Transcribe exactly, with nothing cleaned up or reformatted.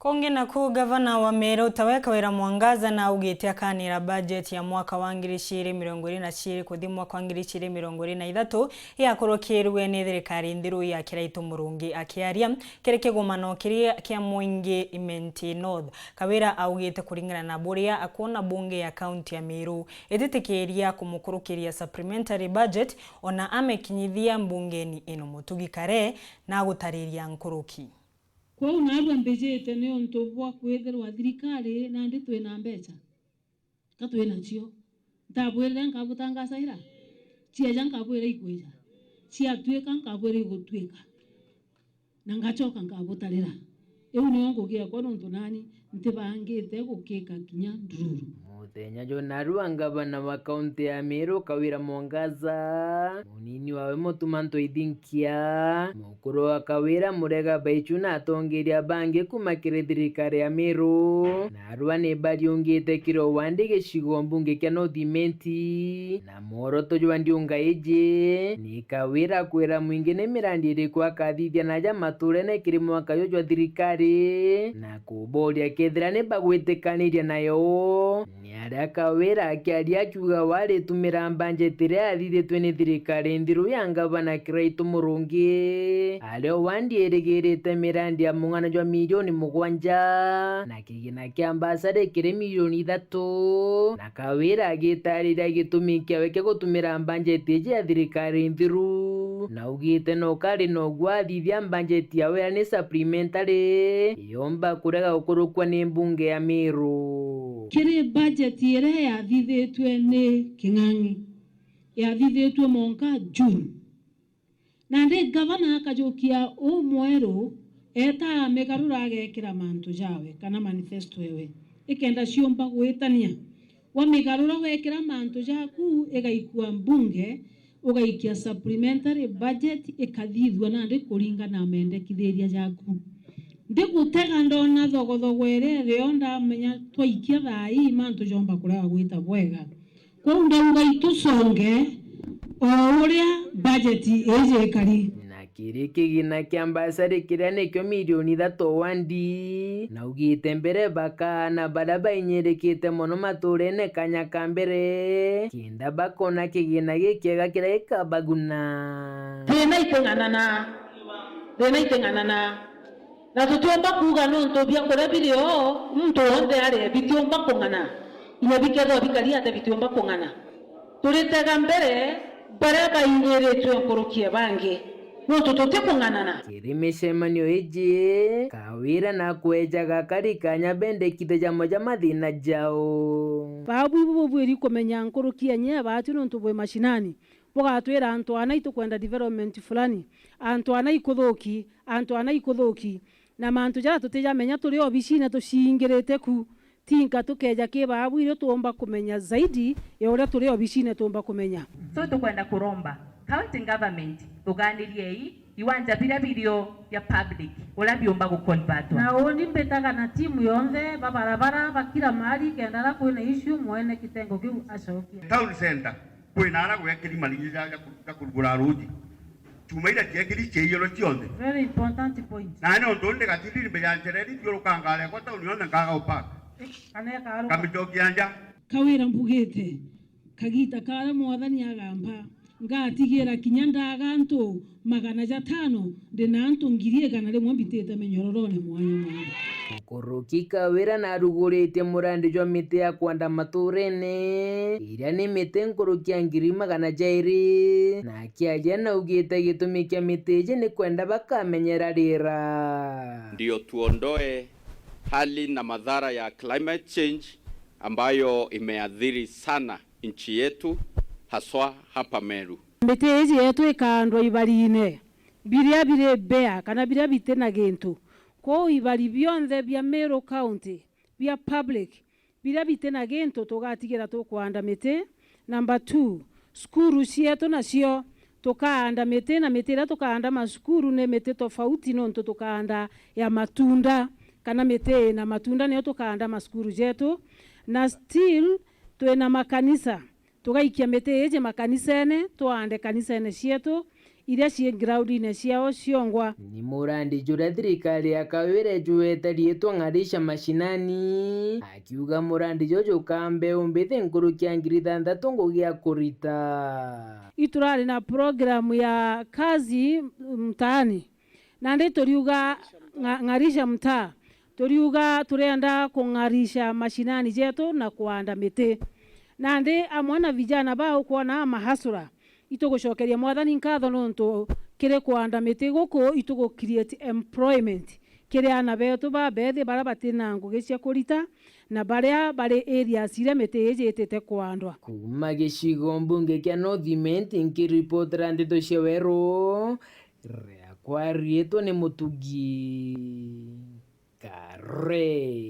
Kungi naku, gavana wa Meru tawe Kawira Mwangaza naugite akanira bajeti ya mwaka wa ngiri ciiri mirongo iri na ciiri kuthi mwaka wa ngiri ciiri mirongo iri na ithatu yakurukirwe ni thirikari nthiru ya Kiraitu Murungi. Akiaria kiri kigomano kiria kia mwingi Imenti North, Kawira augite kuringana na buria akwona bunge ya kaunti ya Meru ititikiria kumukurukiria supplementary budget, ona amekinyithia mbungeni ino. Mutugi Kare na agutariria nkuruki. Kwou naarua mbijite niuntu bwa kwithirwa thirikari nandi twina mbeca, ka twinacio. Ntabwirire nkabutangacaira? Ciaja nkabwira ikwija, ciatuika nkabwira igutwika, na ngacoka nkabutarira. Iu nio ngugi ekwa, nontu nani ntibangite gukika kinya ndururu. Muthenya jwa narua, ngavana wa kaunti ya Meru Kawira Mwangaza, munini wawe Mutuma Ntoithinkia, mukuru wa Kawira Murega Baichu na atongeria bangi kuma kiri thirikari ya Meru narua ni bariungite kiri o wandi gicigo mbunge kia North Imenti, na mworoto jwa ndiunga iji ni Kawira kwira mwingi ni mirandi iriku akathithia naja maturene kiri mwaka juju jwa thirikari, na kuboria kethira ni bagwitikaniria nayo. Ni aria Kawira akiaria akiuga waritumira mbanjeti iria yathithitue ni thirikari nthiru ya ngavana Kiraitu Murungi, aria o wandi irigirite mirandi ya mung'ana jwa milioni mugwanja, na kigina kia mbasari kiri milioni ithatu, na Kawira agitariria gitumi kiawe kia gutumira mbanjeti iji ya thirikari nthiru, na augite no kari noguo athithia mbanjeti yawe, yani supplementary, yomba kurega gukurukua ni mbunge ya Meru. Kiri bajeti iria yathithitue ni King'ang'i, yathithitue mwanka June. Nandi ngavana akajukia uu mweru, eeta amigarura agekira mantu jawe kana manifesto ewe, ikenda ciumba gwitania. Wamigarura wekira mantu jaku, igaikua mbunge, ugaikia supplementary budget ikathithua nandi kuringana na mendekithiria jaku. Ndigutega ndona thogothogo iria irio, ndamenya twaikia thaa ii mantu jomba kurega gwita bwega. Kwou ndauga itusonge o uria bajeti iji ikari. Na kiri kigina kia mbasari kiria nikio milioni ithatu wandi, naugite mbere bakaana baria bainyirikite mono maturene kanya ka mbere, kenda bakona kigina gikiega kiria gikabaguna. Thina iting'anana. Thina iting'anana. Na tutiumba kuuga nontu biakuria biri o, muntu wonthe arie, bitiumba kung'ana. Inya bikethirwa bikari atia, bitiumba kung'ana. Turitega mbere baria bainyiritue nkuruki e bangi, nontu tutikung'anana. Kiri micemanio iji, Kawira nakwejaga akari kanya bendekithe jamwe ja mathina jao. Babu ibu bubwiri kumenya nkuruki enye baatu nontu bwi mashinani. Bugatwira antu ana itukwenda development fulani, antu ana ikuthuki, antu ana ikuthuki, na mantu jaria tutijamenya turi obicine tucingirite ku, tinka tukeja ki baabu irio tuumba kumenya zaidi ya uria turi obicine tuumba kumenya. So tukwenda kuromba county government, tuganiriei iwanja biria birio bia public uria biumba guconvertwa. Na undi mbitaga na timu yonthe ba barabara ba kila mahali, kenda aria kwina issue mwene kitengo kiu acokie. Town center. Kwina ara gwekiri marigi ja, ja ku-, ja kurugura ruuji. Chuma iria ciekiri ciaiyirwe cionthe. Very important point. Na ni untu ndi gatindiri mbeja njereri thiurukanga arekwa tauni yonthe nkaga upaka. Kana ekaruka. Ngamicokia nja. Kawira mbugite, kagita karia Mwathani agamba, ngatigira kinya ndaga antu magana jatano, ndi na antu ngiri igana rimwe mbitite minyororone mwanya mwanya. Nkuruki Kawira naruguritie murandi jwa miti ya kwanda maturene, iria ni miti nkuruki ya ngiri magana jairi, na akiaria naugite gitumi kia miti iji ni kwenda bakamenyera riera. Ndio tuondoe hali na madhara ya climate change ambayo imeathiri sana nchi yetu, haswa hapa Meru. Miti iji yetu ikaandwa ibarine biria biri bare kana biria biti na gintu. Kwou ibari bionthe bia Meru County bia public biria biti na gintu tugatigira tukwanda miti. Number two, cukuru cietu nacio tukaanda miti, na miti iria tukaanda macukuru ni miti tofauti, nontu tukaanda ya matunda, kana miti ina matunda niyo tukaanda macukuru jetu. Na still twina makanisa, tugaikia miti iji makanisene, twaande kanisene cietu, iria cii groundine ciao ciongwa. Ni murandi juria thirikari ya Kawira ijwete riitwa Ng'arisha Mashinani, akiuga murandi juju jukaa mbeu mbithi nkuruki ya ngiri ithanthatu ngugi ya kurita. Iturari na programu ya Kazi Mtaani, nandi turiuga ng'a-, Ng'arisha Mtaa, turiuga turienda kung'arisha mashinani jetu na kuanda miti. Nandi amwe na vijana bau kwona mahasura, itugucokeria Mwathani nkatho nontu kiri kuanda miti guku itugu create employment kiri aana betu babethi baria batina ngugi cia kurita na baria bari areas iria miti iji itite kuandwa. Kuuma gicigo mbunge kia North Imenti, nkiripotera ndeto cia Weru, riakwa riitwa ni Mutugi Kare.